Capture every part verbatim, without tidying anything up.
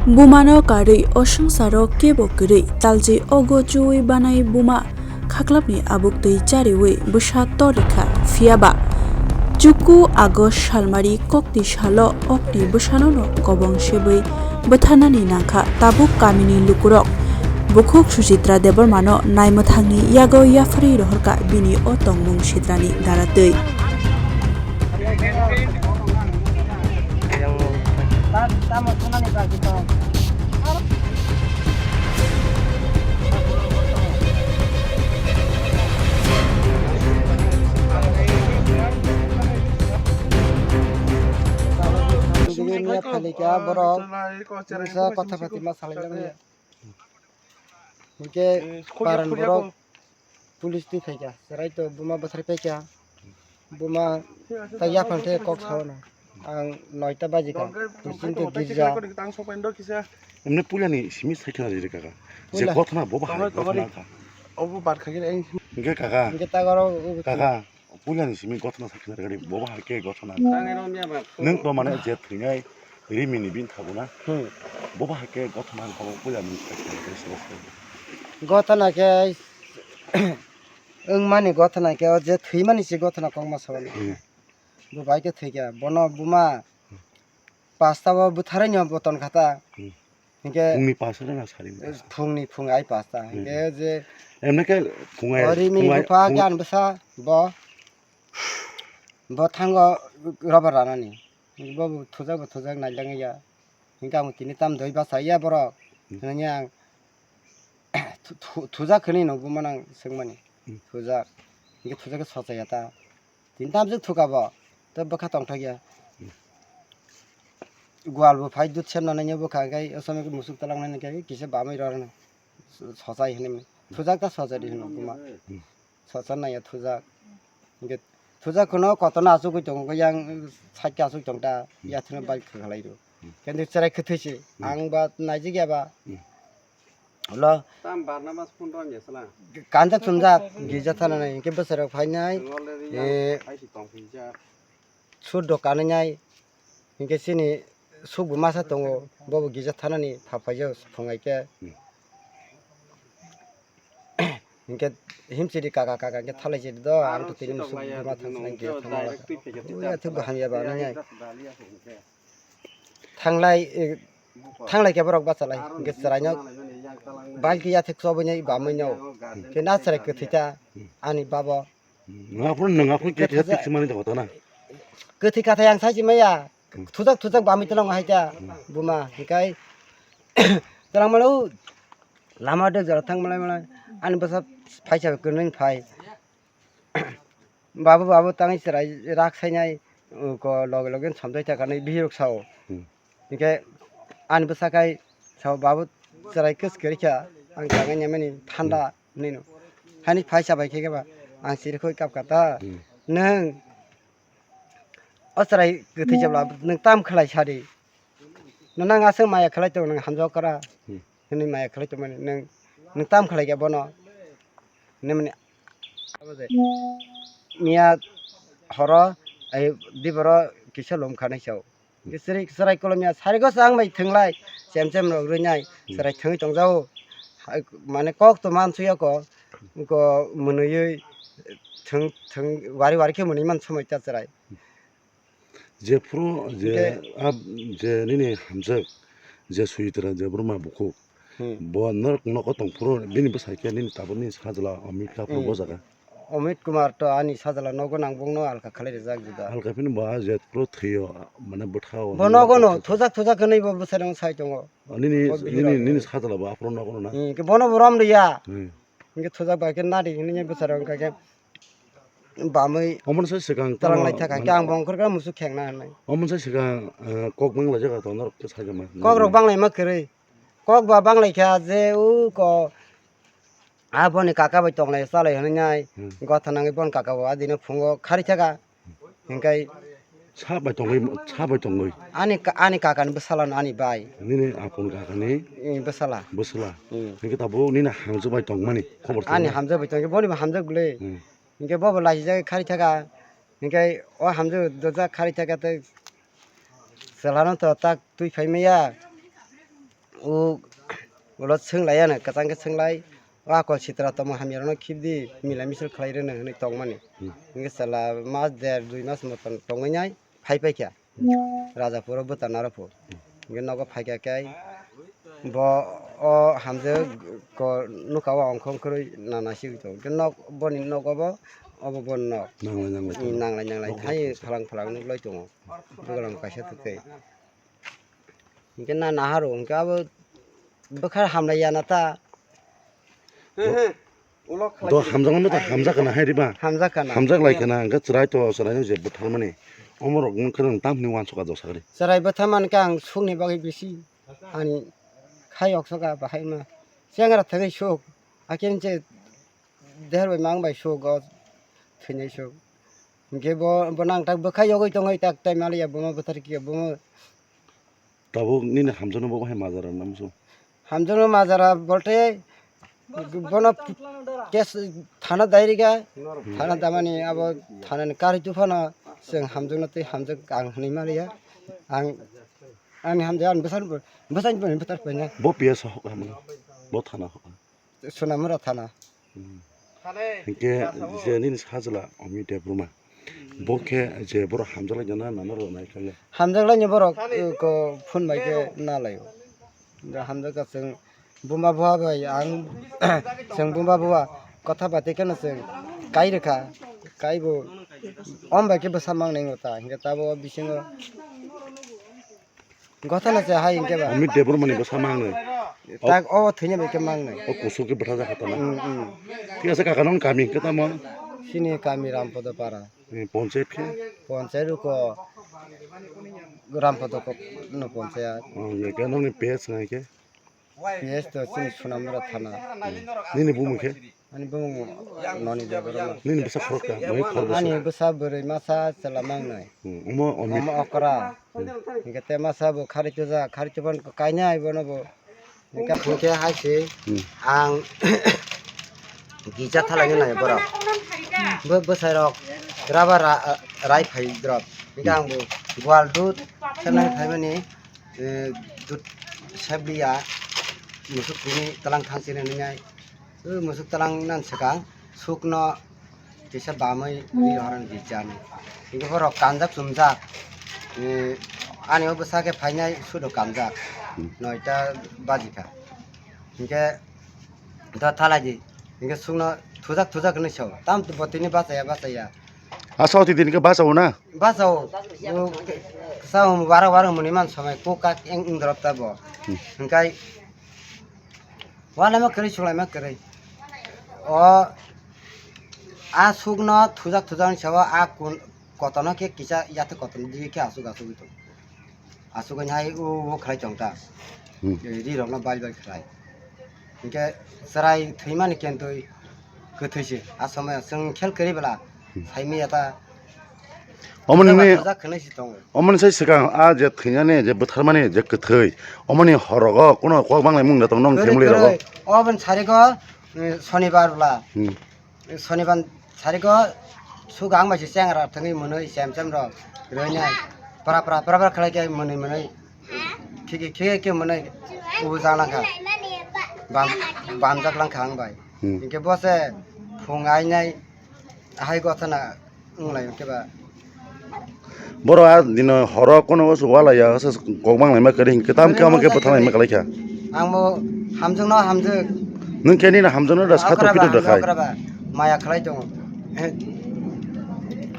Bumano karwi o swngcharo kebo kwrwi, talji ogo chuwi banai buma khaklapni abuk twi chariwi bwsa torikha. Phiyaba chuku August salmari kokti salo okni bwsanono kobong sebwi bwtharnani nangkha. Tabuk kamini lukurok bukhuk Suchitra Debbarmano naimwthangni yago yapharwi rohorkha bini o tongmung sitrani daratwi. Borok kisa kotha pati ma salai. Hinkhe paran borok police twi phaikha, chwrai to buma bwthar paikha, buma ta yaphang khe kok sao no. Ang noita baji kha, bising to girja. Emne puila ni simi sai khna riri kaka. Je Puila. Gothna bo bahai, gothna kha. Obo bar kha khe. Hinkhe kaka. Hinkhe ta goro. Kaka. Puila ni simi gothna sakhi narwkha di, bo bahai khe gothna. Nwng to mane je thwinai rimini bini thago na. Hmm. Bo bahai khe gothna wngkha bo puila ni sakhi narwkha di, sabo sabo. Gothna khe wngmani gothna khe o je thwimani se gothna kokma sabo. Hmm. Bo bai khe thwikha, bono buma pasta bo bwtharwi no bo ton kha ta. Hmm. Hinkhe phungni pasta na sari wngkha. Phungni phung ai pasta. Hmm. Hinkhe je emne khe phung ai, o rimini phung ai, bupha phung khe ani bwsa bo, bo thango rubber ranani. Hinkhe bo thujak bo thujak nailangya. Hinkhe ang tini tam doi bachaya borok. Hmm. Hinwi ang thu-, thu-, thujak hinwi no buma nang swngmani. Hmm. Thujak. Hinkhe thujak khe sochaya ta. Tini tamjwk thuka bo, tei bwkha tongthokya. Gwal bo phai dud semna nai bwkha, hwnkhe o somoi khe musuk twlangmani khe kisa bamwi rw rwno sochai hwnwi mani. Thujak ta sochari hwno buma. Sochar naiya thujak. Hwnkhe thujak kheno kotorno achugwi tongo, yang side khe achugwi tongta, yathwrwino bike khwkhalai rw. Khe chwrai kwthwi se, ang ba naijak ya ba. Ulo. Tam barna mas phone rang ya sala. Kanjak chumjak girja thana nai, hinkhe bwsarok phainai, Already eh, yang hai si tong phi ja. Sur dokan nai, hinkhe chini sukbo masa tongo, bobo girja thanani pha phaijak phungai khe. Hmm. Hinkhe himchiri kaka kaka hinkhe thalai chiri do, ang to tini musuk buma thang sinai girja thana. Uya thik bo hamya ba nai. Thanglai, eh, thanglai khe borok bachalai, hwnkhe chwraino balki yathek chobwi nai bamwi no, hwnkhe na chwrai kwthwi ta, ani babo. Nwng aphuru, nwng aphuru khe kisa thujak, tikse mani jaga ta na. Kwthwi kathai ang sai si maya, hmm, thujak thujak bamwi tolong hai ta, hmm, buma, hwnkhe twlang mano lama de jora thang malai malai, ani bwsa phaisa kwnwi phai. Babu, babu, tangwi chwrai rak sainai, uh, ko loge loge somjai thaka hinwi bihirok sao. Hmm. Hinkhe ani bwsa khai sao, "Babu, chwrai kwchwk kwrwi kha, ang tangwi naimani thanda," hmm, hinwi no. Hani phaisa bai khe ba ang siri khoi kap kha ta. Hmm. Nwng o chwrai kwthwi jabla nwng tam khlai sadi. Nwng nang aswk maya khlai tongo, nwng hamjao kra. Hmm. Hwnwi maya khlai tongmani, nwng, nwng tam khlai kha bono? Hwnwi mani, miya horo, ai, diboro kisa lom khanai sao. Chwrai, chwrai kolomya sarigo chang bai thwnglai, chem chem rok rwnai, hmm, chwrai thwngwi tongjao. Hai, mane kok to man suya ko, ko mwnwiwi thwng, thwng, wari wari khe mwnwi man somoi ta chwrai. Jephuru je hinkhe a je nini hamjak, je Suchitra Debbarma bukhuk, hmm, bo norok nogo tongphuru bini bwsai khe nini tabukni sajla Amit kha phuru, hmm, bo jaga. Amit Kumar to ani sajla nogo nang bongno alka khalai rijak juda. Alka phini bo a jephuru thwio, mane bwthao. Bo nogo no thujak thujak hwnwi bo bwsai rok sai tongo. Nini, bo bihira nini, nini sajla bo aphuru nogo no na. Hmm, khe bono bo rom riya. Hmm. Hinkhe thujak bai khe nadi hinwi bwsarok wngkha khe bamwi. Omono sai swkang twlang lai thaka khe ang bo ongkhorkha musuk khengna hinwi. Omono sai swkang, eh, kok banglaijak tong norok khe sajama. Kok rok banglaima kwrwi. Kok ba banglaikha je u ko aboni kaka bai tonglai chalai hinwi nai. Hmm. Gotha nangwi boni kaka bo adino phungo khari thaka. Hinkhe sa bai tongwi, sa bai tongwi. Ani ka-, ani kakani bwsala no ani bai. Nini apun kakani. Eh, bwsala. Bwsala. Hmm. Hinkhe tabuk nini hamjwk bai tongmani khobor. Ani hamjwk bai tongkhe boni bo hamjwk bwle. Hmm. Hinkhe bobo laijak khari thaka. Hinkhe o hamjwk dojak khari thaka tei chwlano to tak twi phai maya. o ulo swnglai ano, kwchang khe swnglai, o akol sitra tongma hamya rokno khibdi, mila misil khlai rwno hwnwi tongmani. Hmm. Hwnkhe chwla mas der dui mas motom tongwi nai phai paikha. Rajapuro bwta naro pho. Hwnkhe nogo phaikha khe bo o hamjwk ko nukha o ongkhong kwrwi nana sigwi tongo. Hwnkhe nok boni nogo bo obo boni nok. Nanglai nanglai tongo. Nanglai nanglai hai phalang phalang nuklai tongo. Bwkhalang kaisa twtwi. Hwnkhe na naharo hwnkhe abo bwkha hamlai ya na ta. Do hamjakma no ta hamjak kana hai riba. Hamjak kana. Hamjak lai kana hwnkhe chwrai to chwrai no je bwtharmani. Omorok wngkhe nwng tamni uansukha jok sakni. Chwrai bwtharmani khe ang sukni bagwi bisi ani khai oksoka bahai ma. Chengra thangwi suk. Hakhe je Deher bai mang bai suk o thwinai suk. Hwnkhe bo, bo nang tak bwkha yogwi tongwi tak tai maliya bomo bwthar kiya bomo. Tabuk nini hamjakno bo hai majara namso. Hamjakno majara bolte bono kes thana dairiga, thana damani abo thanani kari tuphano chwng hamjakno tei hamjak ang hwnwi maliya. Ang ani hamjak ani bwsani bwsani bwthar paina. Bo P S hok hamno. Bo thana hok. Sonamura thana. Hmm. Hinkhe je nini sajla Amit Debbarma. Bo khe je borok hamjaklai jana nana rw nai khe. Hamjaklaini borok, eh, ko phone bai khe nalaio. Da hamjakha chwng buma bua bai ang chwng buma bua kotha bati kheno chwng kai rwkha. Kai bo om bai khe bwsa mangnai wngkha. Hinkhe tabuk bisingo Gotha na se hai hinkhe ba. Amit Debbarma ni bwsa mangnai. Tak o thwina bai khe mangnai. O kusuk khe bwtha jakha tana. Mm, mm. Thik ase kaka nong kami hinkhe tamo? Sini kami Rampodo para. Eh, ponchayat khe? Ponchayat ruko Rampodo ko no ponchayat. Oh, ye khe nongni P S ngai khe? P S to chini Sonamura thana. Nini bumung khe? Ani bumung noni Debbarma. Nini bwsa khoroksa, moi khoroksa. Ani bwsa bwrwi masa chwla mangnai. Hmm, omo Amit. Omo okra. Hmm. Hinkhe te masa bo khari tuja, khari tuban kainai bono bo. Hinkhe hai se Hmm. ang gija thalai nai borok. Bo bwsai rok raba ra-, rai phai drop. Hinkhe ang bo gwal dud selnai phaimani, eh, dud sebliya musuk tini tlang thang chini nai. O musuk tlang nan swkang sukno kisa bamwi ri horani di chani. Hinkhe borok kanjak chumjak, eh, ani o bwsa khe phainai sudo kanjak, Hmm. noita bajikha. Hinkhe do thalai di, hinkhe sukno thujak thujak hinwi sao, tam bo tini bachaya bachaya. Asa oti din khe bachao na? Bachao, o, sao wara wara muni man samai kok kak eng wng dorop ta bo. Hmm. Hinkhe Walaima kwrwi, sulaima kwrwi. O, a sukno thujak thujak ni sabo a kun-, kotorno khe kisa yathek kotorno di khe asuk asugwi tong. Asugwi hai o, o khlai tong ta. Hmm. Ri rokno bal bal khlai. Hinkhe chwrai thwimani kentwi kwthwi se. A somoyo chwng khel kwrwi bwla Hmm. saimanya ta. Omoni Kwchaba ni, kwchak khwnwi se tongo. Omoni sai swkang a je thwinani je bwtharmani je kwthwi, omoni horogo kuno kok banglai mung da tong nong Kwrwi, family rogo. Kwrwi. Oboni sarigo, eh, sonibar bwla. Hmm. Sonibar sarigo sugang bai se chengra thangwi mwnwi sem sem rok rwinai. Pra pra pra pra khlai khe mwnwi mwnwi. Khiki khiki khe mwnwi ubu jang langkha. Bam, bamjak langkha ang bai. Hmm. Hinkhe bo se phung ainai hai gothana. Wng lai khe ba. Borok a dino horo kono o walai ya, se kok bang lai ma kwrwi hinkhe tam khe omo khe bwtha lai ma kwlai kha. Ang bo hamjwk no hamjwk. Nwng khe nini hamjwk no da sato Okra ba, pito da khai. Okra ba. Maya khlai tongo.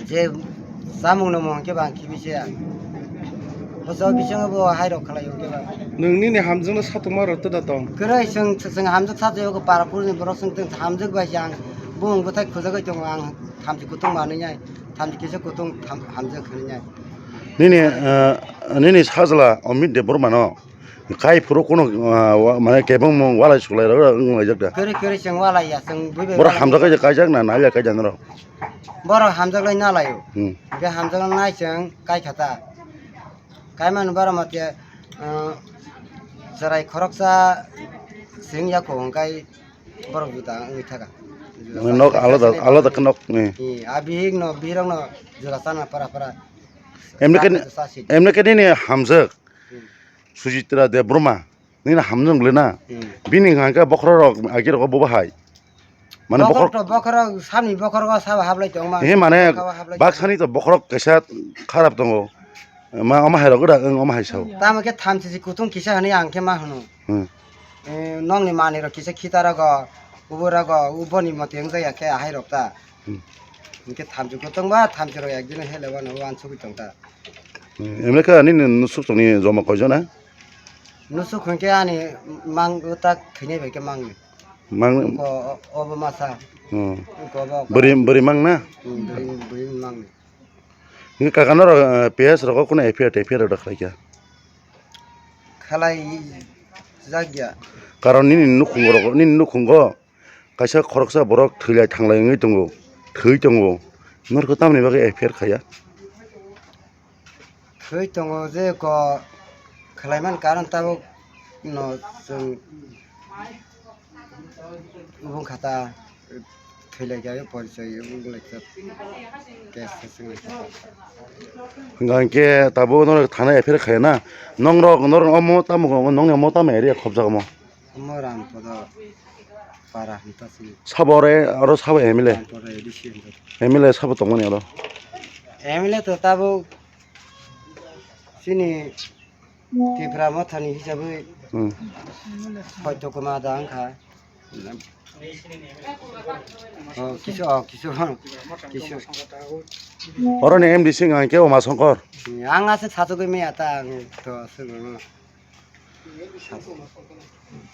Je samung no mung khe ba ang khibi se ya. Bo so bisingo bo hai rok khlai khe ba. Nwng nini hamjwk no sato ma rok to da tong. Kwrwi chwng, chwng hamjwk sato yo para puri ni borok chwng tong hamjwk bai se ang bumung bwthai khujagwi tongo ang thamchi kutung manwi nai. Thamchi kisa kutung tham-, hamjak hinwi nai. Nini, eh, nini sajla Amit Debbarma no kai phuru kuno, eh, wa-, mane kebengmung walai suklai rok wng laijak da? Kwrwi kwrwi chwng walai ya, chwng buibai Borok walai. Hamjak kaijak kaijak na naiya kaijak noro? Borok hamjak lai na laio. Hmm. Hwnkhe hamjak lai nai chwng kai kha ta. Kaimani borok mate, eh, chwrai khoroksa sing ya kho hwnkhe Borok juda wngwi thaka. Nok alada, alada khe nok ni. Eh, a bihik no, bihirok no juda chana para para. Emne khe, emne khe nini hamjak. Hmm. Sujitra Debbarma. Nini hamjwng le na. Hmm. Bini hwnkha khe bokhorok agi rogo bo bahai. Mane bokhorok bokhorok to bokhorok, sani bokhorok o sabo hablai tongma. He mane bokhorok hablai baksani to bokhorok kaisa kharap tongo. Ma, omo hai rok da, wng omo hai sao. Tamo khe thamchi si kutung kisa hwnwi ang khe ma hwno. Hmm. Eh, nokni manwi rok kisa khita rogo, ubo rogo, uboni mote wng jaya khe ahai rok ta. Hmm. Hinkhe thamchi kutung ba thamchi rok ekdin hele wano wansugwi tong ta. Hmm. Emne khe nini nusuk tongni joma koijon na? Nusuk hwnkhe ani mang utak thwinai bai khe mangni. Mang ko obo masa. Hmm. Ko obo. Bwrwi, bwrwi mang na? Hmm, bwrwi, bwrwi mangni. Hinkhe kaka norok, eh, P S rogo kuno F I R, T F I R rok da khlaikha? Khlai jakya. Karon nini nukhungo rogo, nini nukhungo kaisa khoroksa borok thwilai thanglai wngwi tongo, thwi tongo. Norokho tamoni bagwi F I R khaiya? Thwi tongo je ko khlaiman karon tabuk no chwng Ubung khata thwilaikha, porichoi ubung laikha, case se swnglai kha. Hwnkha hinkhe tabuk norok thana F I R khaiya na? Nongrok, norok omo tamo, nongni omo tamo area khopjak omo? Omo Rampodo para hinta sini. Sabo ore, oro sabo M L A? Rampodo A D C hinta. M L A sabo tongmani oro? M L A to tabuk chini Tipra Mothani hisabwi Hmm. Hoito kwma da wngkha. Oh, kisu, oh, kisu, kisu. Oroni M D C wngkha khe Uma Songkor. Ang aswk sachugwi maya ta, ang to aswk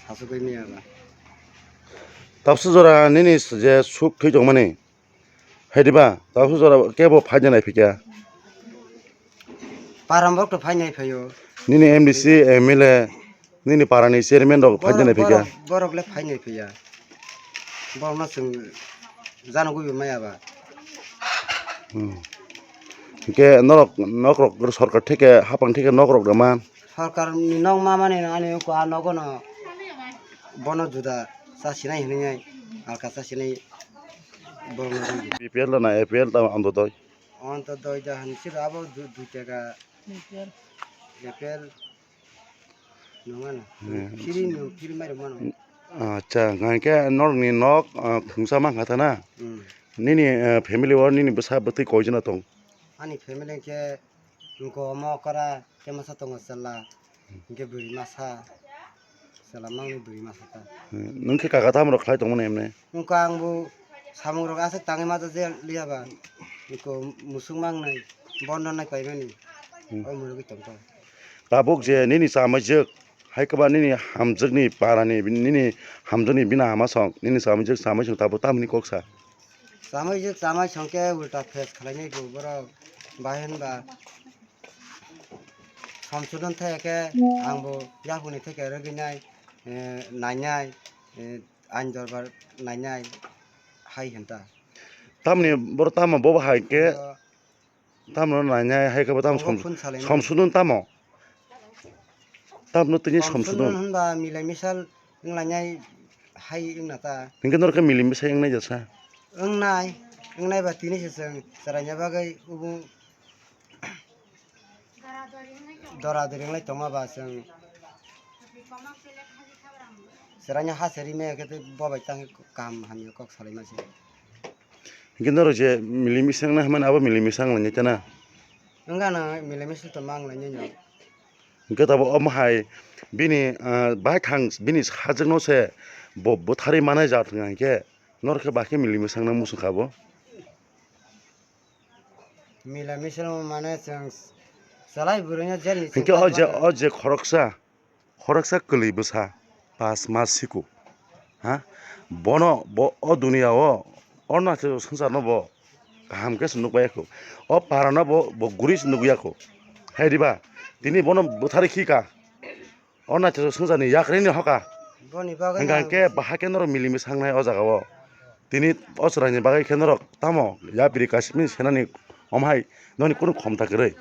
sachugwi maya ba. Tabuksa jora nini je suk thwi tongmani. Hai diba, tabuk jora kebo phaina nai phikya. Param bok to phaina phaio. Nini M D C, M L A, nini parani chairman rok phaina nai phikya. Borok, borok le phaina phiya. Borok no chwng jano gwi maya ba. Hmm. Hinkhe norok, nok rok sorkar theke, hapang theke nok rok rwma. Sorkar ni nok ma mani ani ko a nogo no bono juda cha sinai hinwi alka cha sinai. B P L na A P L ta Antyodoi? Antyodoi da han siro abo du-, dui taka. A P L nung ano. Hmm. Free nung, free mai rwmano. Acha, hwnkhe norokni nok, ah, khungsa mankha ta na? Hmm. Nini, ah, family o nini bwsa bwtwi koijon tong? Ani family khe Wngkha omo okra khe masa tongo chwla, hinkhe bwrwi masa, chwla mangni bwrwi masa ta. Hmm, nwng khe kaka tamo rok khlai tongmani emne? Wngkha ang bo samung rok aswk tangwi masa je liya ba, wngkha musuk mangnai, bondo nai paimani, hmm, o murugwi tongkha. Tabuk je nini chamaijwk, hai kwba nini hamjwkni parani, nini hamjwkni bini ama song, nini chamaijwk chamai song tabuk tamni kok sa? Chamaijwk chamai song khe ulta phes khlainai bo borok, bahai hwnba. Somsudon thai khe ang bo yaphungni theke rwgwinai, eh, nainai, eh, ain dorbar nainai hai hinta. Tamni boro tamo bobo hai khe, o, tamno nainai hai khe bo tamo obo som-, phone salainai. Somsudon tamo? Tamno tini somsudon. Somsudon hwnba milai misal wnglainai hai wngna ta. Hinkhe norok khe milai misal wngnai jesa? Wngnai, wngnai ba tini se chwng chwraina bagwi ubung Dora dori wngwi tongma ba chwng chwraino ha se rimaya khe tei bo bai tang kaham hamya kok salaima se. Hinkhe norok je milimisa wngna hwnmani abo milimisa wnglainai ta na? Wngkha no milimisa tongma wnglainai no. Hinkhe tabuk omo hai bini, ah, baithang bini sajwkno se bo bwtharwi manai ja thwngya hinkhe norok khe bahai khe milimisa wngna muchungkha bo. Mila misil mane chwng chalai bwrwino jail ni. Hinkhe o je, o je khoroksa, khoroksa kwlwi bwsa pas mas siko. Ha? Bono bo o dunia o, o nacho swngcharno bo kaham khe se nukbai kho. O parano bo, bo guri se nukya kho. Hai diba? Tini bono bwtharwi khika. O naithok swngcharni yakrwini hoka. Boni bagwi hwnkha no hwnkhe bahai khe norok milimisa wngnai o jaga o. Tini o chwraini bagwi khe norok tamo yapri kasimi senani omo hai noni kunu khomta kwrwi.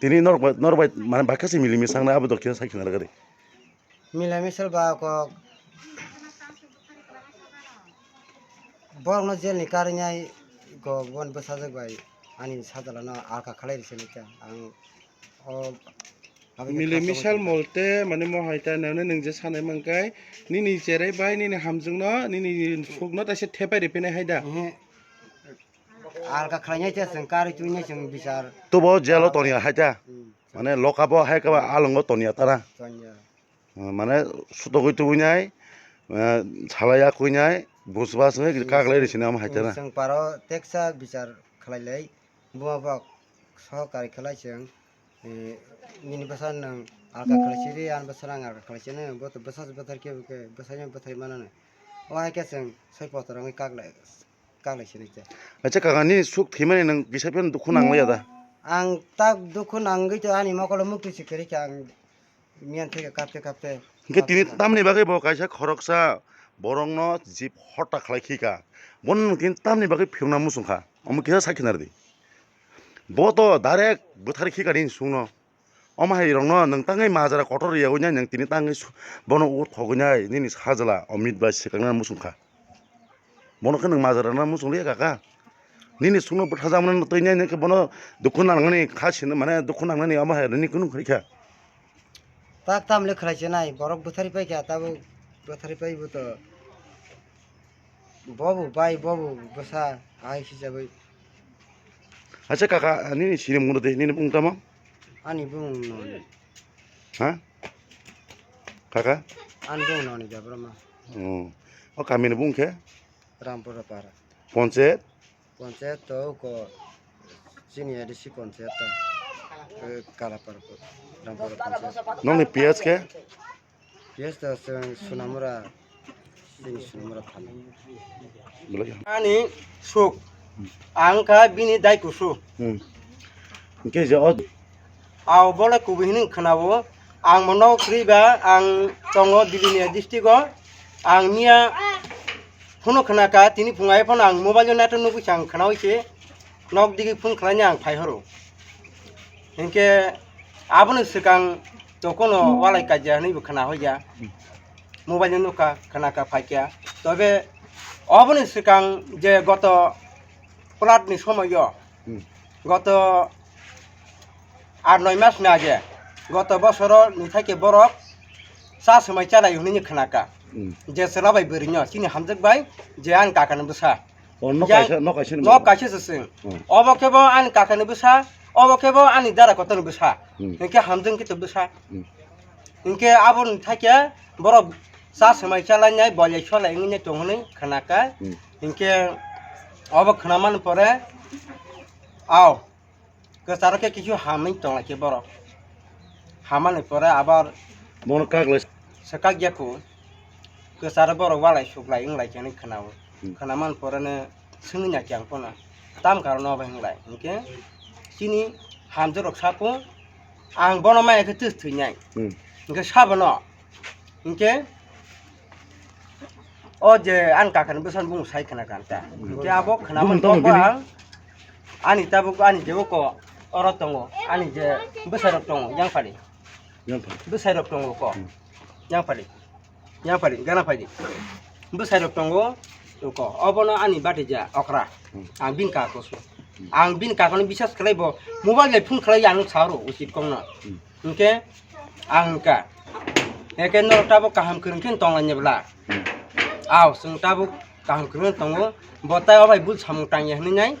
Tini norok bai, norok bai mane bahai khe se milimisa wngnai abo dokhe sai khna rwgwi. Milimisa ba kok borokno jail ni karwi nai kok boni bwsajwk bai ani sajla no alka khlai rwsai nai kha ang o. Mile misal molte mane mo hai ta nang nang je sanai mangkai nini cherai bai nini hamjwkno nini sukno taisa thepai ripinai hai da. Ehe. Alka khlainai se chwng karwi tubinai chwng bichar. Tubo jelo toniya hai ta. Hmm. Mane loka bo hai kaba alongo toniya tara. Toniya. Mane sutogwi tubinai, eh, salaya kuinai, busbas wngwi kaklai rwsini omo hai tara. Chwng paro teksa bichar khlailai. Buma bok sohokari khlai chwng, eh, nini bwsa nwng alka khlai siri, ani bwsa nwng alka khlai sini, bo to bwsa se bwthar khe, khe bwsa no bwthai mano no. O hai khe chwng soi potor wngwi kaklai, kaklai sini khe. Acha kaka, nini suk thwimani nwng kisa phano dukhu nang liya da? Ang tak dukhu nangwi to ani mokolo mukti se kwrwi khe ang. Miyan theke kapte kapte. Hingke tini tamni bagwi bo kaisa khoroksa borokno jib hota khlai khika. Bono nwng tini tamni bagwi phiyokna muchung kha. Omo kisa sakhi nardi. Bo to direct bwthari khika ni sungno. Omo hai rokno nwng tangwi majra kotor riyagwi nai nwng tini tangwi su-, bono o thogwi nai nini sajla Amit bai swkangna muchung kha. Bono khe nwng majra rwna muchung liya kaka. Nini sukno bwthajakmani twi nai nai khe bono dukhu nangnani kha sino mane dukhu nangnani omo hai nini kunu khrikha. Tak tam le khlai chenai borok bwthari paikha tabuk bwthari paibo to bobo bai bobo bwsa hai hisabwi. Acha kaka nini sini mungno de nini bung tamo? Ani bung noni. Ha? Kaka? Ani bung noni Debroma. Oh. O kamini bung khe? Rampura para. Ponchayat? Ponchayat to ko chini A D C ponchayat to, eh, Kalapara po-, Rampura ponchayat. Nongni P S khe? P S to chwng Sunamura, chini Sunamura thani. Ani suk, ang kha bini dai kusu. Hmm. Hingke je o Aw bole kubui hinwi khwnao. Ang mono kwrwi ba ang tongo Bilonia district o. Ang miya phone khwnaka, tini phungai phano ang mobile o naitho nugwi se ang khwnawi se nok digi phone khwlaini ang phai horo. Hinkhe aboni swkang to kono walai kaija hinwi bo khwna hoya. Mobile o nukha, khwnaka phaikha. Tobe oboni swkang je goto plat ni somoyo, Hmm. goto ar noi mas ni age, goto bosoro ni thake borok cha swmai chalai hwnwi khwnaka. Hmm. Je chwla bai bwrwi no, chini hamjwk bai, je ani kaka ni bwsa. O, nok Yang kaisa, nok kaisa ni nok bwsa. Kaisa se chwng. Hmm. Obo khe bo ani kaka ni bwsa, obo khe bo ani dara kotor ni bwsa. Hmm. Hinkhe hamjwk khe to bwsa. Hmm. Hinkhe aboni thake borok cha swmai chalai nai, bolai solai wngwi nai tong hwnwi khwnaka. Hmm. Hinkhe obo khwnamani pore, aw, kwcharo khe kisu hamwi tonglaikhe borok. Hamani pore abar bono kaklai swkak yakho. Kwcharo borok walai suklai wnglaikhe hinwi khwnao. Hmm. Khwnamani poreno swngwi naikhe ang phano, tam karon obo hinlai? Hinkhe chini hamjwkrok saphung, ang bono maya khe twis thwinai. Hmm. Hinkhe sabono Hinkhe o je ani kakani bwsano bumung sai khna kha ta. Hinkhe abo khna Bumung mani tongo kok bini? Ang ani tabuk ani je oko oro tongo, ani je bwsai rok tongo yang pari. Yang pari. Bwsai rok tongo ko. Hmm. Yang pari. Yang pari, gana pari. Bwsai rok tongo ko. Obono ani bati ja okra. Hmm. Ang bini kaka kosu. Hmm. Ang bini kakano bisas khlai bo mobile bai phone khlai ano sa ro usit kongno. Hmm. Hinkhe ang wngkha, eke norok tabuk kaham kwrwng khe tonglaini bwla? Hmm. Aw, chwng tabuk kaham kwrwng tongo, bo tai o bai bul samung tangya hinwi nai,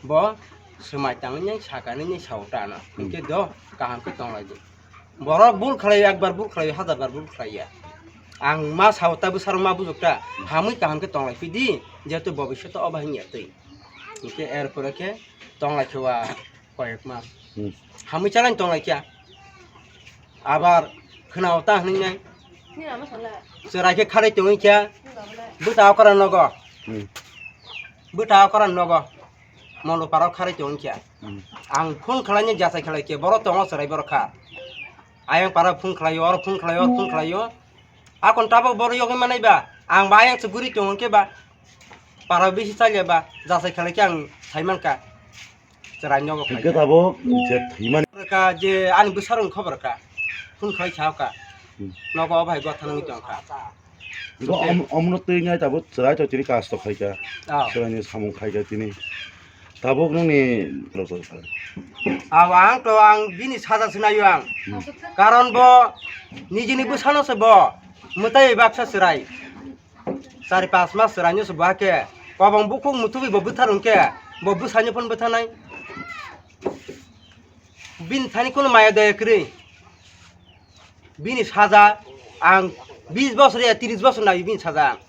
bo swmai tangwi nai, sakani nai, sao ta ano. Hmm. Hinkhe do kaham khe tonglaidi. Borok bul khlai, ekbar bul khlai, hajar bar bul khlai ya. Ang ma sao ta, bwsarok ma bujok ta, hamwi kaham khe tonglai phidi, jehetu bobishoto o bai wngya twi. Hinkhe er pore khe tonglai khe wa. Koyek mas. Hmm. Hamwi chalai tong lai kya. Abar khwnao ta hwnwi nai. Chwrai khe kharwi tongwi kya. Bwta okra nogo. Hmm. Bwta okra nogo. Mondo parao kharwi tongwi kya. Hmm. Ang phone khlaini jachai khlai khe borok tongo chwrai borok kha. Ayang para phone khlaio, oro phone khlaio, oro phone khlaio. Akon tabok borok yogwi manai ba. Ang ba ayang se guri tongo khe ba. Para bisi chalia ba. Jachai khlai khe ang sai mankha. Chwrai nogo Hwnkhe khaikha. Tabuk je thwimani. Ka je ani bwsarokni khobor ka. Phone khlai sao ka. Hmm. Nogo o bai gotha nangwi tong kha. Hwnkhe om-, omono twi nai tabuk chwrai to tini kasto khaikha. Ah. Chwraini samung khaikha tini. Tabuk nini rojak sa. Aw, ang to ang bini saja se naio ang. Hmm. Karon bo nijini bwsano se bo mwtai baksa chwrai. Chari pas mas chwraino se bo hakhe kobong bukhuk muthubwi bo bwthar hwnkhe bo bwsano phone bwtharnai. Bini thani kuno maya daya kwrwi. Bini saja ang bis bosor ya tris bosor naio bini saja ang.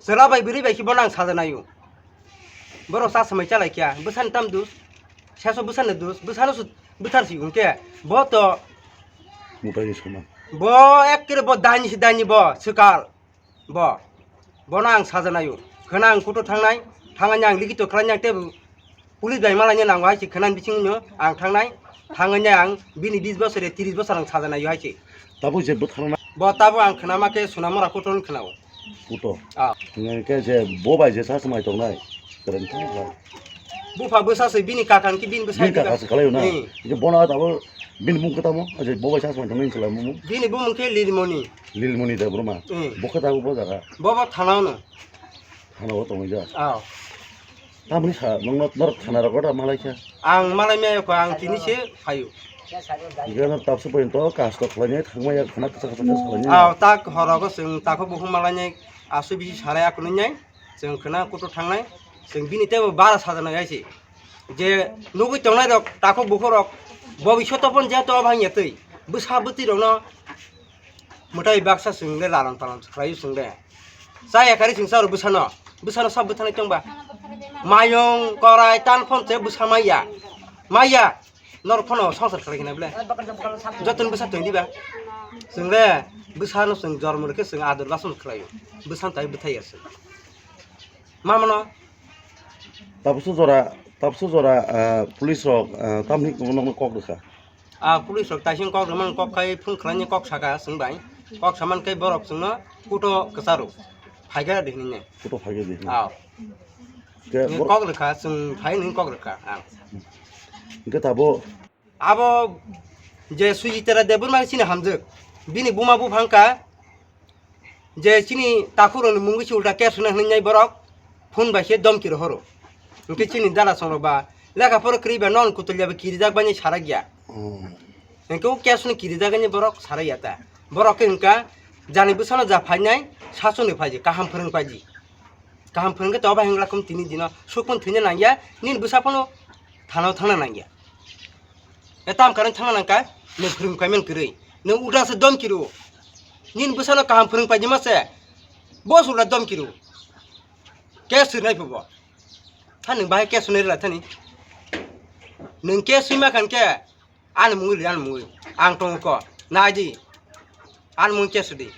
Chwla bai bwrwi bai khe bono ang saja naio. Borok cha swmai chalai kha, bwsani tam dus, seso bwsani dus, bwsano su bwthar si hwnkhe bo to Mutai ni soma. Bo ekkere bo daini si daini bo swkal. Bo, bono ang sajanaio. Khwna ang kuto thangnai, thangani ang likito khlainai tei police bai malaina nango hai se khwna bisingo ang thangnai, thangani ang bini bis bosor ya tris bosor ang sajanaio hai se. Tabuk je bo thangna. Bo tabuk ang khwna ma khe Sonamora kuto ni khwnao. Kuto. Ah. Hingke je bo bai je sa swmai tongnai. Kwrwng thang kha. Bupha bwsa se bini kakan ki bini bwsa Bini diba? Kaka se khalai na. Hmm. Hingke bono tabuk bini mung kwtamo, je bo bai sa swmai tongnai hinwi swlai mung. Bini bumung khe Lilmoni. Lilmoni Debbarma. Hmm. Bo khe tabuk bo jaga. Bo bo thana no. Thana o tongwi ja. Aw. Tamni sa nongno norok thana rogo da malai kha. Ang malai me ko ang tini se phaio. Gana tapsu poin to kas to khlai ne thangma ya khana kasa kasa kasa khlai ne. Aw tak horogo sing tako bukhung malai ne asu bisi sarai akuni ne. Sing khana kutu thangnai. Sing bini tebo bara sajana gaisi. Je nugui tongnai rok tako bukhuk rok. Bo biso topon je to bhang yatwi. Bwsa bwtwi rokno Mwtai baksa chwng le lalang palang khlai chwng le. Cha ya kari chwng cha rw bwsano. Bwsano sab bwtharnai tong ba. Mayung korai tan phone se bwsa maya. Maya. Nor phone songsar khlai khe na ble. Jotoni bwsa tong di ba. Chwng le bwsano chwng jormo rw khe chwng ador bwsano khlai o. Bwsano tai bwthai ya chwng. Ma mano. Tabukso jora, tabukso jora, ah, police rok, ah, tamni nokno kok rwkha. Ah, police rok taising kok rwmani kok khai phone khlaini kok saka chwng bai. Kok saman khe borok chwngno kuto kwcharo. Phaikha de hinwi. Kuto phaikha de hinwi. Ah. Khe Ni bor- kok rwkha chwng phai ni kok rwkha. Ah. Hingke tabo Abo je Sujitara Debbarma chini hamjwk. Bini buma buphang kha. Je chini takhuk rokni mungwi se ulta case hwnwi nai borok phone bai se domki rohoro. Hwnkhe chini dala songrok ba lekha pora kwrwi ba non kutulya ba kirijak bai sarakya. Hmm. Hwnkhe o case hwnwi kirijak hwnwi borok sarakya ta. Borok khe hwnkha jani bwsano ja phainai sasoni phaidi kaham phwrwng paidi. Kaham phwrwng khe to bai hwngla kum tini dino sukun thwina nangya nini bwsa phano thana thangna nangya. E tam karon thangna nangkha, nwng phwrwng paiman kwrwi. Nwng ulta se domki rw. Nini bwsano kaham phwrwng paidi ma se. Bo se ulta domki rw. Case swnai phubo. Tha nwng bahai case swnai rwla thani. Nwng case swi ma khan khe, ani mungwi li, ani mungwi. Ang tongo ko. Nai di. Ani mungwi case swi di.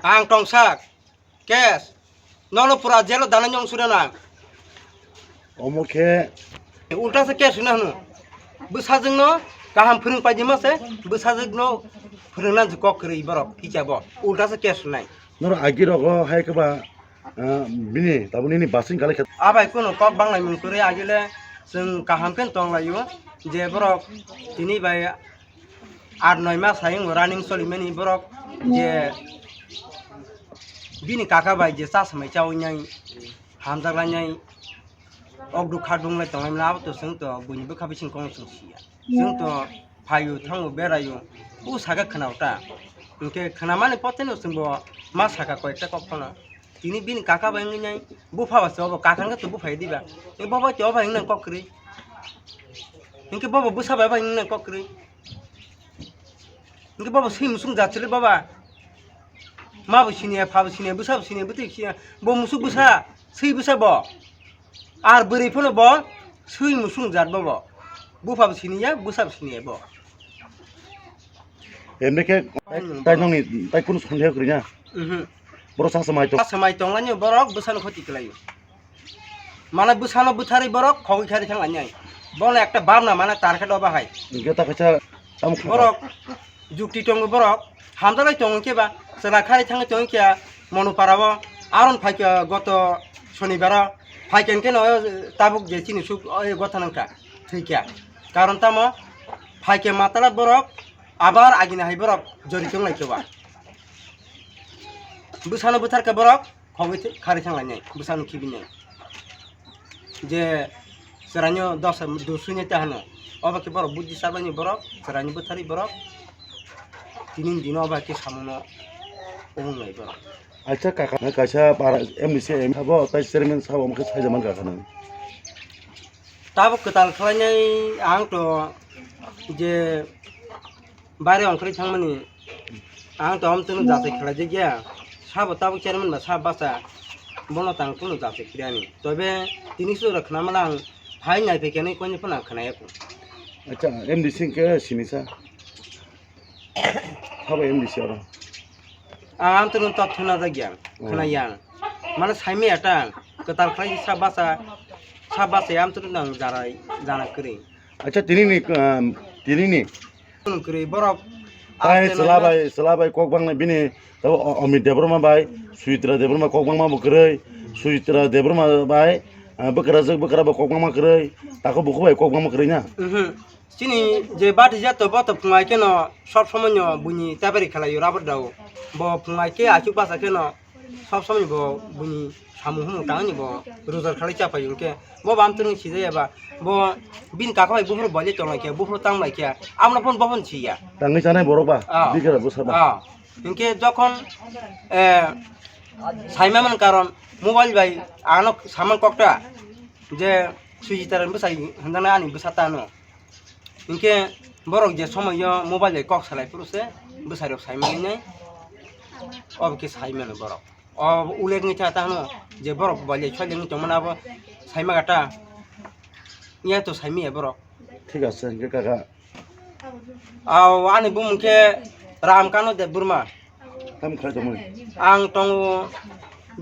Ang tongsak. Case. Nono pura jelo dana nyong sure na. Omo khe. Ulta se case na hwno. Bwsajwkno kaham phwrwng paidi ma se, bwsajwkno phwrwngna je kok kwrwi borok, kicha bo. Ulta se case nai. Noro agi rogo hai khe ba, ah, bini, tabuk nini basing kali khe. Abai kuno kok banglai mung kwrwi agile chwng kaham khe tonglaio je borok tini bai Aat noi mas hai wng running solimani borok je bini kaka bai je cha samai chawi nai hamjak lai nai okduk khadung lai tonglai mani abo to chwng to buini bwkha bising kong chwng siya. Chwng to phaio thango beraio u saka khwnao ta. Hwnkhe khwnamani potheno chwngbo ma saka koyekta kok phano. Tini bini kaka bai wngwi nai bupha ba se obo kaka wngkhe to bupha ya diba. Bobo to obo wngna kok kwrwi. Hwnkhe bobo bwsa bai bai wngna kok kwrwi. Hwnkhe bobo swi musung jat chwli baba. Ma bo siniya, pha bo siniya, bwsa bo siniya, bwtwi siniya. Bo musuk bwsa, swi bwsa bo. Ar bwrwi phano bo swi musung jat bobo. Bupha bo siniya, bwsa bo siniya bo. Emne khe tai nongni tai kunu songya kwrwi na. Mhm. Borok sa samai tong. Sa samai tong lani borok bwsano khoti kwlaio. Mane bwsano bwtharwi borok khogwi khari thang lani ai. Bono ekta bamna mane target obo hai. Hwnkhe ta kaisa tamo kha. Borok jukti tongo borok hamdalai tongo khe ba chwla khari thangwi tongo khe Monopara o aron phaikha goto sonibaro phaikha hwnkhe no tabuk je chini suk o gotha nangkha thwikha. Karon tamo phaikha matala borok abar agini hai borok jori tong lai khe ba. Bwsano bwtharkha borok. Khogwi thwi-, khari thang lainai, bwsano khibinai. je chwraino dosa dusui nai ta hano. Obo khe borok buddhi chabaini borok, chwraini bwtharwi borok. Tini dino obo khe samono omo nai borok. Acha kaka, kaisa para M D C M sabo, tai chairman sabo, omo khe saijak man kaka nang. Tabuk kwtal khlainai ang to je baire ongkhorwi thangmani, ang to amtwino jachai khlaijak ya. Sabo tabuk chairman ba sabo bacha, bono tang kunu jachai khlaiani. Tobe tini sura khnamala ang phai naiphai khenwi koino phano ang khnaya kho. Acha, M D C hwnkhe sini sa? Sabo M D C oro? Ang amtwino totthuna jak ya, Oh. khwnaya ang. Mane saimaya ta ang, kwtal khlai sa bacha, sa bacha amtwino ang jara, jana kwrwi. Acha, tinini, um, tinini. Kwrwi borok. Tai Amtwino chwla bai, chwla bai kok bangni bini, tabo O-, Amit Debbarma bai, Sujitra Debbarma kok bangma bo kwrwi, Sujitra Debbarma bai, ah, bwkrajwk bwkra bo kok bangma kwrwi, tako bukhuk bai kok bangma kwrwi na? Mhm. Chini je bati jato bo to phungai khe no sob somoi no buini tabari khalai o rubber dao. Bo phungai khe achuk basa khe no sob somoi bo buini samung humung tangni bo rojar khalai cha pai hwnkhe bo bam twrwng sijaya ba bo bini kaka bai buphuru bolai tonglai khe buphuru tanglai khe amno phone bo phone siya. Tangwi chanai borok ba? Ah. Bikra bwsa ba? Ah. Hwnkhe jokhon, eh, saima man karon mobile bai ano saman kokta je Sujitra bwsai hwnjana ani bwsa tano. Hinkhe borok je somoio mobile bai kok salai phuru se bwsai rok sai mani nai, obo khe sai mano borok. O uleg wngwi tha ta hwno je borok bai le soileng wngwi tongmani abo sai ma ta, ya to sai manya borok. Thik ase, hinkhe kaka. Aw, ani bumung khe Ramkano Debbarma. Tamo khlai tongmani? Ang tongo,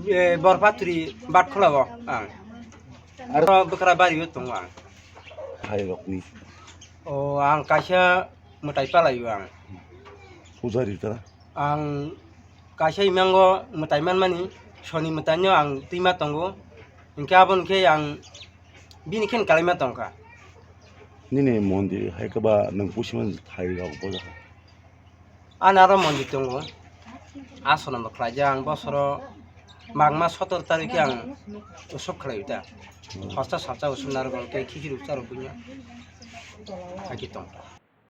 eh, Borpatri Batkholao ang. Aro bwkra bario tongo ang. Hai rokni? O, ang kaisa mwtai palaio ang. Pujari tara? Ang kaisa imango mwtai manmani, soni mwtaino ang twima tongo. Hinkhe aboni khe ang bini khe kalaima tongkha. Nini mondir hai khe ba nwng pusimani thai rok bojakha? Ani aro mondir tongo. Aswrwng bo khlaijak ang bosoro magma sotor tarikhe ang usop khlaiwi ta. Hmm. Hosta salsa usop narwk hwnkhe khichiri upsa rwk buino. Hakhe tong.